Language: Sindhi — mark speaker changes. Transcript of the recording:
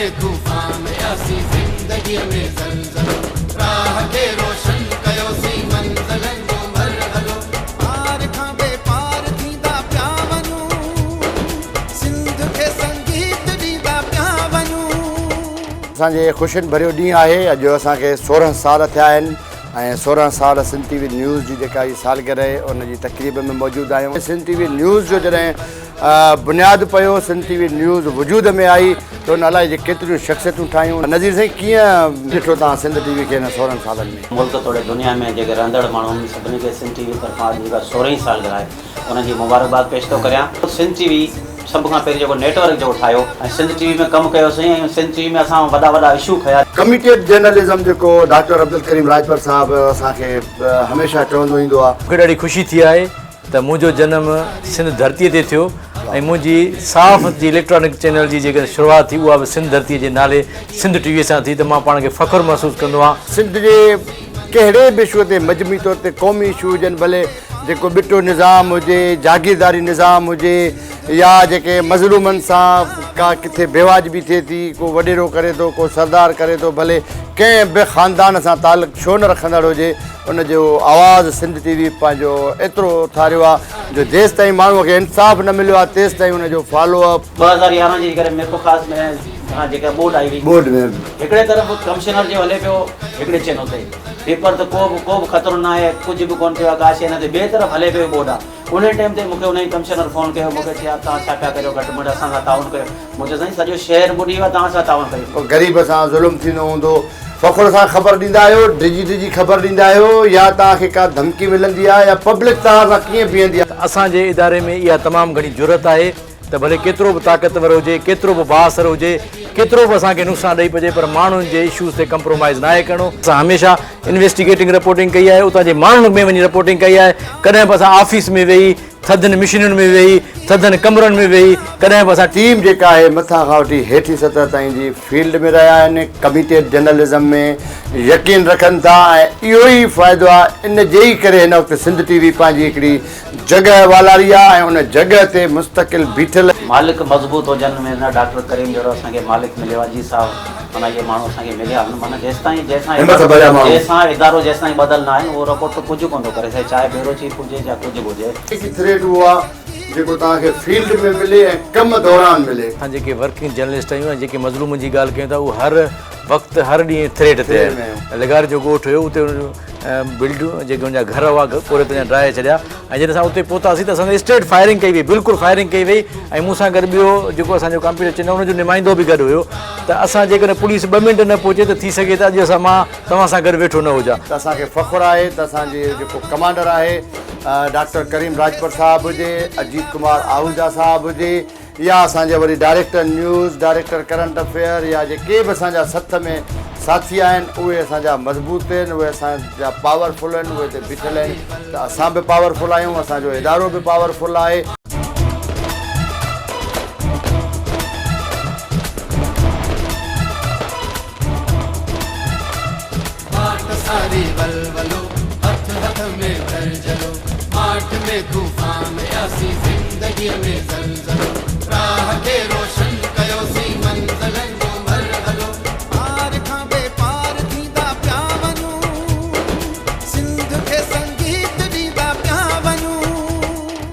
Speaker 1: ۾ طوفان آياسين، زندگيء ۾ زلزلو، راهه کي روشن ڪيوسين، منزلن جو مرحلو. پار کان بي پار ٿيندا پيا وڃون، سنڌ کي سنگيت ڏيندا پيا وڃون.
Speaker 2: اسان جي خوشين ڀريو ڏينهن آهي اڄ اسان کي 16 سال ٿيا آهن ۽ 16 سال سنڌ ٽي وي نيوز جي جيڪا هي سالگرهه آهي ان جي تقريب ۾ موجود آهيون. سنڌ ٽي وي نيوز جو جڏهن بنياد پيو، سنڌ ٽي وي نيوز وجود ۾ آئي ته ان الائي جي ڪيتريون شخصيتون ٺاهيون. نذير سائين ڪيئن ڏٺو توهان سنڌ ٽي وي کي هن 16 سالن ۾؟
Speaker 3: ملڪ توڙي دنيا ۾ جيڪي رهندڙ ماڻهو آهن سڀني کي سنڌ ٽي وي طرفان اڄ جيڪا سورهين سالگرهه آهي ان جي مبارڪباد پيش ٿو ڪريان. سنڌ ٽي وي سڀ کان پهرين جيڪو نيٽ ورڪ جيڪو ٺاهيو ۽ سنڌ ٽي وي ۾ ڪم ڪيوسين ۽ سنڌ ٽي وي ۾ اسان وڏا وڏا اشو کنيا.
Speaker 2: ڪميٽيڊ جرنلزم جيڪو ڊاڪٽر عبدالڪريم راڄپر صاحب اسان کي هميشه چوندو ايندو آهي.
Speaker 4: مون کي ڏاڍي خوشي ٿي آهي ته منهنجو جنم سنڌ ڌرتيء تي ٿيو ۽ منهنجي صحافت جي اليڪٽرانڪ چينل جي جيڪا شروعات ٿي اها به سنڌ ڌرتيء جي نالي سنڌ ٽي وي سان ٿي ته مان پاڻ کي فخر محسوس ڪندو آهيان.
Speaker 2: سنڌ جي ڪهڙي به اشو تي مجموعي طور تي قومي اشو هجن ڀلي جيڪو ٻٽو نظام هجي، جاگيرداري نظام هجي يا جيڪي مظلومن سان ڪا ڪٿي بيواجبي ٿئي ٿي، ڪو وڏيرو ڪري ٿو، ڪو سردار ڪري ٿو، ڀلي ڪنهن به خاندان سان تعلق ڇو نه رکندڙ هجي، ان جو آواز سنڌ ٽي وي پنهنجو ايترو اٿاريو آهي جو جيستائين ماڻهوء کي انصاف نه مليو آهي تيستائين ان جو فالو اپ.
Speaker 3: 2011 جي ڪري ميرپورخاص ۾ جيڪا ٻوڏ آئي هئي.
Speaker 2: ٻوڏ ۾.
Speaker 3: هڪڙي طرف ڪمشنر جو هلي پيو هڪڙي چينل تي پيپر ته ڪو به ڪو به خطرو نه آهي ڪجهه به ڪونه ٿيو آهي ڪا شيء نه ٿي ٻئي طرف هلي پيو ٻوڏ آهي انهي ٽائيم تي مون کي انهي ڪمشنر فون ڪيو مون کي چيا توهان ڇا پيا ڪريو گهٽ ۾ گهٽ اسان سان تعاون ڪيو مون چيو سائين سڄو شهر ٻڏي ويو آهي توهان ڇا تعاون ڪريو.
Speaker 2: غريب سان ظلم ٿيندو هوندو فخر سان خبر ڏيندا آهيو ڊڄي ڊڄي خبر ڏيندا آهيو يا توهان کي ڪا ڌمڪي ملندي آهي يا پبلڪ توهان سان ڪيئن بيهندي آهي.
Speaker 4: اسان جي اداري ۾ اها تمام گهڻي جرئت آهي ته ڀلي ڪيترو به طاقتور هجي، ڪيترو به بااثر هجي، ڪيترو به اسان کي نقصان ڏئي پچي پر ماڻهن جي اشوز تي ڪمپرومائيز ناهي ڪرڻو. اسان هميشه انويسٽيگيٽنگ رپورٽنگ ڪئي آهي، اتان جي ماڻهن ۾ وڃي رپورٽنگ ڪئي آهي، ڪڏهن به اسان آفيس ۾ ويهي، ٿڌن مشينن ۾ ويهي، ٿڌن ڪمرن ۾ ويهي، ڪڏهن به اسان.
Speaker 2: ٽيم جيڪا آهي مٿان کان وٺي هيٺين سطح تائين جي فيلڊ ۾ رهيا آهن، ڪميٽيڊ جرنلزم ۾ يقين رکن ٿا ۽ اهو ئي فائدو آهي ان جي ئي ڪري هن وقت سنڌ ٽي وي پنهنجي هڪڙي جڳهه والاري آ ۽ ان جڳهه تي مستقل بيٺل.
Speaker 3: مالڪ مضبوط هجن ۾ نه ڊاڪٽر ڪريم جهڙو اسان کي مالڪ مليو آ جي صاحب معنيٰ اهي ماڻهو اسان کي مليا آهن معنيٰ جيستائين جنهن
Speaker 2: همت ڀريا
Speaker 3: سان
Speaker 2: ماڻهو.
Speaker 3: جنهن سان ادارو جيستائين ٻڌل نه آهي اهو رپورٽ ڪجهه ڪونه ٿو ڪري سگهي چاهي بيورو چيف هجي يا ڪجهه به هجي.
Speaker 2: هڪ ٿريڊ اهو آ جيڪو توهان کي فيلڊ ۾ ملي ۽ ڪم دوران ملي.
Speaker 4: اسان جيڪي ورڪنگ جرنلسٽ آهيون ۽ جيڪي مظلومن جي ڳالهه ڪيون ٿا اهو هر وقت هر ڏينهن ٿريڊ تي آهن. لغاري جو ڳوٺ هيو اتي ان جو بلڊنگ جيڪي ان جا گهر هئا پورهيتن جا ڊاهي ڇڏيا ۽ جڏهن اسان اتي پهتاسين ته اسان تي اسٽريٽ فائرنگ ڪئي وئي بلڪل فائرنگ ڪئي وئي ۽ مون سان گڏ ٻيو جيڪو اسان جو ڪمپيوٽر چينل ان جو نمائندو به گڏ هيو ته اسان جيڪڏهن پوليس ٻه منٽ نه پهچي ته ٿي سگهي ته اڄ اسان مان توهان سان گڏ ويٺو نه هجان.
Speaker 2: ته اسان کي فخر آهي ته اسان جي جيڪو ڪمانڊر آهي ڊاڪٽر ڪريم راڄپر صاحب هجي، اجيت ڪمار آهوجا صاحب هجي، يا اسان جا وري director news, director current affair يا جيڪي به اسان جا سٿ ۾ ساٿي آهن اهي اسان جا مضبوط آهن اهي اسان جا پاور فل آهن اهي هتي بيٺل آهن ته اسان به پاور فل آهيون اسان جو ادارو به پاور فل آهي.
Speaker 1: واٽ ساري ولولو، هٿ هٿ ۾ ڀرجهلو، ماٺ ۾ طوفان آياسين، زندگيء ۾ زلزلو، راهه کي روشن.